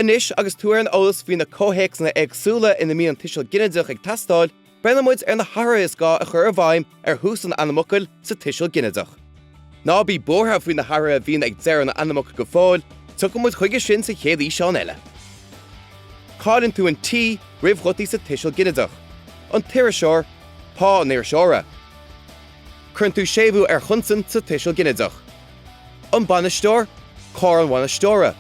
Anois agus tú ar an eolas faoi na comhthéacsanna éagsúla ina mbíonn an tuiseal ginideach ag teastáil, breathnóidh muid ar na hathruithe is gá a chur i bhfeidhm ar thús an ainmfhocail sa tuiseal ginideach. Ná bí buartha faoi na hathruithe a bhíonn ag deireadh an ainmfhocail go fóill, tiocfaidh muid chuige sin sa chéad fhíseán eile. Cailleann tú an T roimh ghutaí sa tuiseal ginideach. An t-iriseoir, pá an iriseora. Cuireann tú séimhiú ar chonsan sa tuiseal ginideach. An bainisteoir, carr an bhainisteora.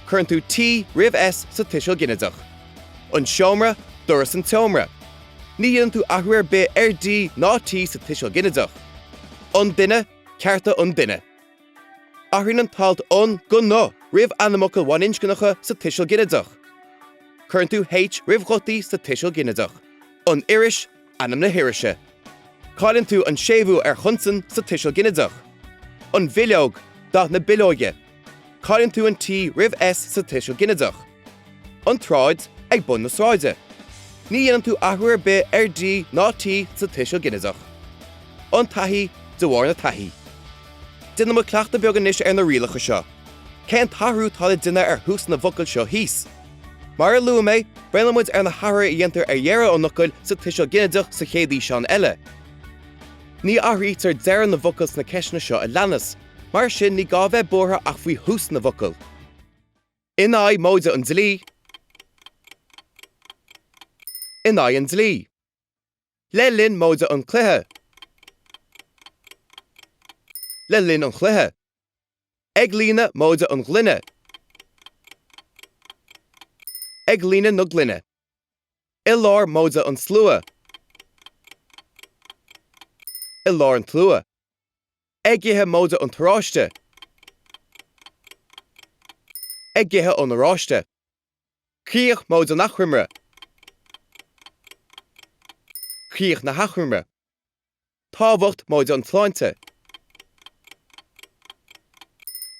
Cuireann tú T roimh S sa tuiseal ginideach. An seomra, doras an tseomra. Ní dhéanann tú athrú ar bith ar D ná T sa tuiseal ginideach. An duine, cearta an duine. Athraíonn an t-alt an go na roimh ainmfhocail bhaininscneacha sa tuiseal ginideach. Cuireann tú H roimh ghutaí sa tuiseal ginideach. An iris, ainm na hirise. Cailleann tú an séimhiú ar chonsan sa tuiseal ginideach. An bhileog, dath na bileoige. Cailleann tú an T roimh S sa tuiseal ginideach. An tsráid, ag bun na sráide. Ní dhéanann tú athrú ar bith ar D ná T sa tuiseal ginideach. An taithí, de bharr na taithí. Déanfaidh muid cleachtadh beag anois ar na rialacha seo. Cén t-athrú atá le déanamh ar thús na bhfocal seo thíos? Mar a luaigh mé, breathnóidh muid ar na hathruithe a dhéantar ar dheireadh an fhocail sa tuiseal ginideach sa chéad fhíseán eile. Ní athraítear deireadh na bhfocal sna ceisteanna seo a leanas. Mar sin, ní gá bheith buartha ach faoi thús na bhfocal. In aghaidh móide an dlí. In aghaidh an dlí. Le linn móide an cluiche. Le linn an chluiche. Ag líonadh móide an ghloine. Ag líonadh na gloine. I lár móide an tslua. I lár an tslua. Ag ithe móide an t-oráiste. Ag ithe an oráiste. Críoch móide an achoimre. Críoch na hachoimre. Tábhacht móide an tsláinte.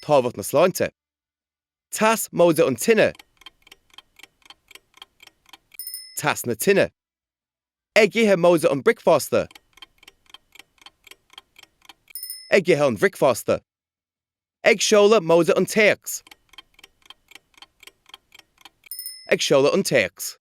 Tábhacht na sláinte. Teas móide an tine. Teas na tine. Ag ithe móide an bricfeasta. Ag ithe an bhricfeasta. Ag seoladh móide an téacs. Ag seoladh an téacs.